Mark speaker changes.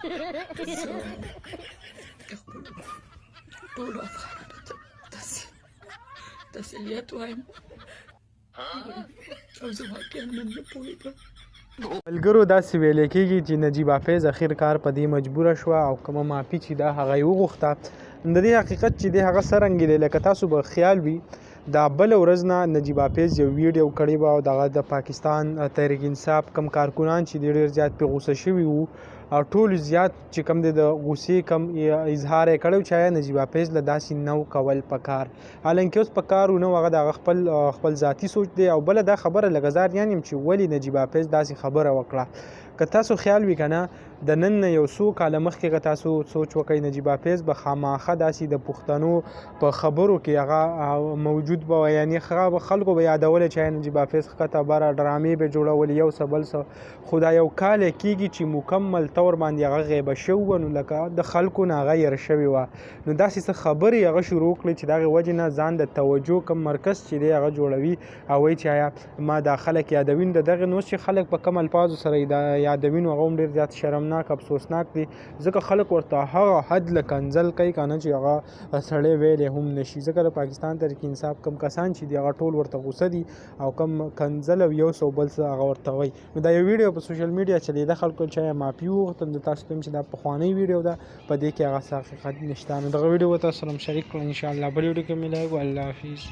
Speaker 1: زه د خپلو ټولو افغانانو ته تسلیت وایم او زه واقعا نن نه پوهېږم.
Speaker 2: ملګرو داسې ویل کېږي چې نجیب حافظ اخیر کار په دې مجبوره شوه او کومه معافي چې ده هغه یې وغوښته. د دې حقیقت چې دی هغه څرنګه دی، لکه تاسو به خیال وي دا بل ورځ نه نجیب حافظ یو ویډیو کړی وه او دغه د پاکستان تحریک انصاف کم کارکنان چې دی ډیر زیات په غوسه شوي وو او ټول زیات چې کم دی د غوسې کم اظهار یې کړی چې آیا نجیب حافظ له داسې نو کول پکار، حالانکه اوس پکار نه، هغه د خپل خپل ذاتی سوچ دی. او بل دا خبره لکه زار یان یم چې ولی نجیب حافظ داسې خبره وکړه. که تاسو خیال وی کنه د نن نه یو څو کاله مخکې که تاسو سوچ وکړئ، نجیب حافظ به خاماخه داسې د پښتنو په خبرو کې هغه موجود به، یعنی هغه خلکو به یادول چې نجیب حافظ ښکته بره ډرامې به جوړولې یو څه بل څه. خو دا یو کال کېږي چې مکمل طور باندې هغه غیبه شوی و، نو لکه د خلکو نه هغه هېر شوی وه، نو داسې څه خبرې هغه شروع کړې چې د هغې وجې نه ځان د توجه کوم مرکز چې دی هغه جوړوي او وایي چې آیا ما دا خلک یادوي. نو د دغې نو چې خلک په کم الفاظو سره یادوي نو هغه هم ډېر زیات شرمناک افسوسناک دي، ځکه خلک ورته هغه حد له کنځل کوي که نه چې هغه سړی ویلی هم نشي، ځکه د پاکستان تحریک انصاف کم کسان چې دي هغه ټول ورته غوسه دي او کم کنځل او یو څه بل څه هغه ورته وایي. نو دا یو ویډیو په سوشل میډیا چلیده، خلکو چې معافي وغوښتل. نو تاسو ته چې دا پخوانۍ ویډیو ده، په دې کې هغه څه حقیقت نشته. نو دغه ویډیو به تاسو سره شریک کړم. ان شاء الله بل ویډیو کې ملایو. الله حافظ.